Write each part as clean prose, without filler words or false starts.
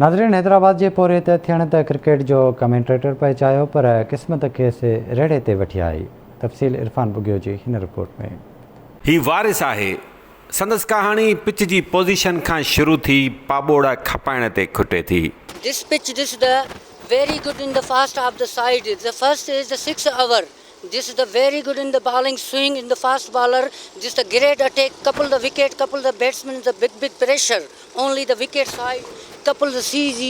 ناظرين حيدرآباد جي پورهيت ٿيڻ ته ڪرڪيٽ جو ڪمينٽريٽر پئي چاهيو پر قسمت کيس ريڙهي تي وٺي آئي. تفصيل عرفان ٻگهيو جي هن رپورٽ ۾. هي وارث آهي. سندس ڪهاڻي پچ جي پوزيشن کان شروع ٿي پاٻوڙا کپائڻ تي کٽي ٿي. This pitch this the very good in the fast of the side the first is the 6 over this the very good in the bowling swing in the fast bowler this the great attack couple the wicket couple the batsman the big big pressure only the wicket side couple the C G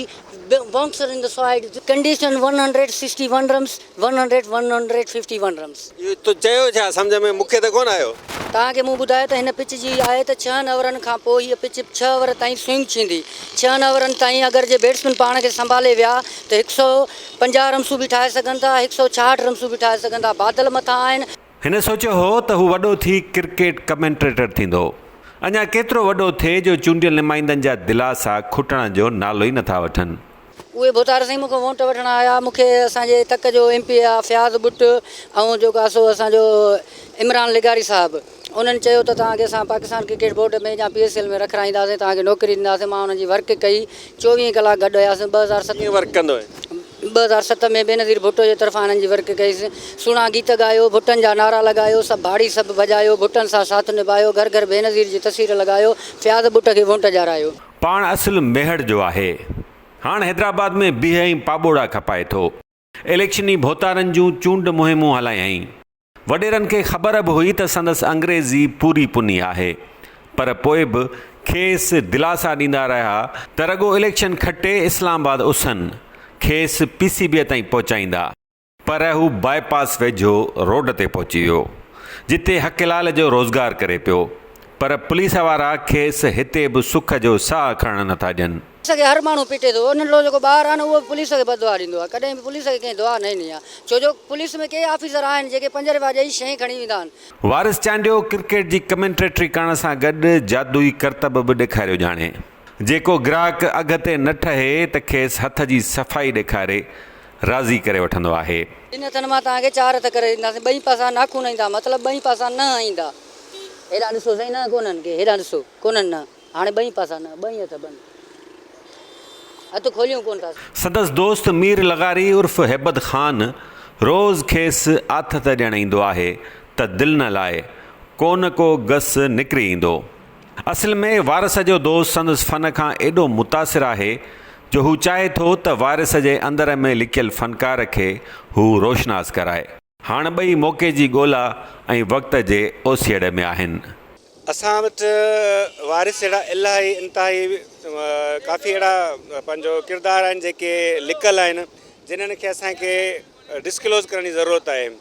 bouncer in the side condition 161 runs 100 151 runs. اهو تو چيو ڇا سمجهه ۾ مون کي ته ڪونه آيو. توهان کي مون ٻڌايو ته هن پچ جي آهي ته ڇهن اوورن کان پوء هيء پچ ڇهه اوور تائين سوئنگ ٿيندي. ڇهن اوورن تائين اگر جي بيٽسمين پاڻ کي سنڀالي ويا ته هڪ سئو 50 رنسون به ٺاهي سگهن ٿا، هڪ سئو 66 رنسون به ٺاهي سگهن ٿا. بادل مٿان آهن. هن سوچيو هو ته هو وڏو ٿي ڪرڪيٽ ڪمينٽريٽر ٿيندو. اڃا ڪيترو وڏو ٿئي جو چونڊيل نمائندن جا دلاسا کٽڻ جو نالو ئي نٿا وٺن. اهي ڀوتار سائين مون کان وونٽ وٺڻ آيا، مون کي اسان جي تڪ جو ايم پي اي آ فياض ٻٽ ۽ جيڪو آ سو اسان جو عمران لغاري صاحب انهن چيو ته توهان کي اسان پاڪستان ڪرڪيٽ بورڊ ۾ يا پي ايس ايل ۾ رکرائينداسين توهان کي نوڪري ڏينداسين مان انهن جي ورڪ ڪئي 24 ڪلاڪ گڏ هياسين 2007 ڪيئن ورڪ ڪندو هئين؟ 2007 ۾ بينظير ڀٽو جي طرفان انهن جي ورڪ ڪئي سهڻا گيت ڳايو ڀٽن جا نعرا لڳايو سڀ ڀاڙي سڀ ڀڄايو ڀٽن سان ساٿ نڀايو گهر گهر بينظير جي تصوير لڳايو فياض ٻٽ کي وونٽ ڏيارايو. پاڻ اصل ميهڙ جو آهي. هاڻ حيدرآباد ۾ بيهه ۽ پاٻوڙا کپائي ٿو. اليڪشني ڀوتارن جون چونڊ مهمون هلايائين. وڏيرن کي خبر به هئي ته سندس انگريزي پوري پني آهي، پر پوء به کيس دلاسا ڏيندا رهيا ته رڳو اليڪشن کٽي اسلام آباد اسن کيس پي سي بيء تائين پهچائيندا. پر هو باء پاس ويجهو روڊ تي پهچي ويو، جتي حق لال جو روزگار ڪري پيو، پر پوليس وارا کيس هتي به سک جو ساهه کڻڻ نٿا ڏين. پوليس کي هر ماڻهو پٽي ٿو، ننڍڙو جيڪو ٻار آهي نه اهو به پوليس کي بد دعا ڏيندو آهي، ڪڏهن به پوليس کي ڪنهن دعا نه ڏني آهي، ڇو جو پوليس ۾ ڪي آفيسر آهن جيڪي پنج رپيا ڏئي شيء کڻي ويندا آهن. وارث چانڊيو ڪرڪيٽ جي ڪمينٽريٽري ڪرڻ سان گڏ جادوئي ڪرتب به ڏيکاريو ڄاڻي. جيڪو گراهڪ اگهه تي نه ٺهي ته کيس هٿ جي صفائي ڏيکاري راضي ڪري وٺندو آهي. ٻن هٿن مان توهان کي چار هٿ ڪري ڏينداسين، ٻئي پاسا ناخن ايندا، مطلب ٻئي پاسا ننهن ايندا. هيڏانهن ڏسو سائين ننهن ڪونهن ڪي، هيڏانهن ڏسو ڪونهن ننهن، هاڻي ٻئي پاسا ننهن، ٻئي هٿ بند، هٿ کوليون ڪونه ٿا. سندس دوست مير لغاري عرف هيبت خان روز کيس آٿت ڏيڻ ايندو آهي ته دل نه لاء، ڪونه ڪو گس نڪري ايندو. اصل ۾ وارث جو دوست سندس فن کان ايڏو متاثر آهي جو هو چاهي ٿو ته وارث جي اندر ۾ لڪيل فنڪار کي هو روشناس ڪرائي. هاڻ ٻئي موقعي جي ڳولا ۽ وقت جي اوسيئڙي ۾ آهن. اسان وٽ وارث جهڙا الاهي انتهائي ڪافي اهڙا پنهنجو ڪردار آهن جيڪي لڪل آهن جنھن کي اسان کي ڊسڪلوز ڪرڻ جي ضرورت آهي.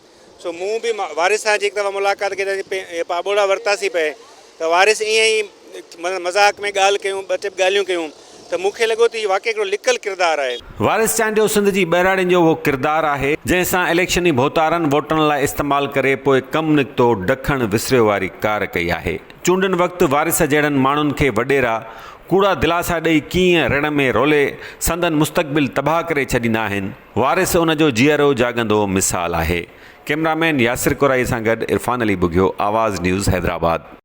سو مون به وارث سان جي هڪ دفعا ملاقات ڪئي ته پاٻوڙا ورتاسين پئي ته وارث ائين ئي مذاق ۾ ڳالهه ڪيون ٻه ٽي ڳالهيون ڪيون ته مون کي لڳو ته هي واقعي هڪڙو لڪل ڪردار آهي. وارث چانڊيو سنڌ جي ٻهراڙين جو اهو ڪردار آهي جنهن سان اليڪشني ڀوتارن ووٽن لاء استعمال ڪري پوء ڪم نڪتو ڊکڻ وسريو واري ڪار ڪئي آهي. چونڊن وقت وارث جهڙن ماڻهن کي وڏيرا ڪوڙا دلاسا ڏئي ڪيئن رڻ ۾ رولي سندن مستقبل تباهه ڪري ڇڏيندا آهن. وارث ان جو جيئرو جاڳندو مثال آهي. ڪئميرا مين ياسر ڪورائي سان گڏ عرفان علي ٻگهيو، آواز نيوز حيدرآباد.